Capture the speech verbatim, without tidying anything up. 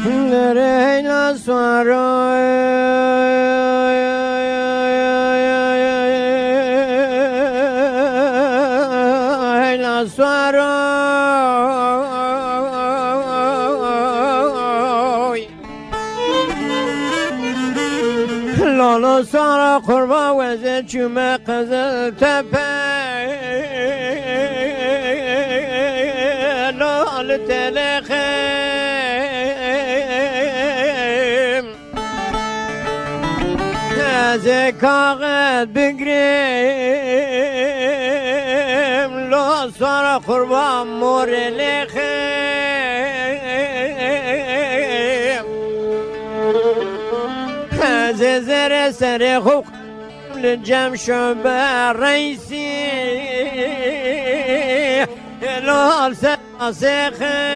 Reyna swaro, reyna swaro. Lolo sara qurba weze çûme Qiziltepe. Lol telexim. Ez ê kaxet bigrim, lo sara qurban morê lêxim. Ez ê zere serê xwe li cem şobe reysî, lo ser asê xim.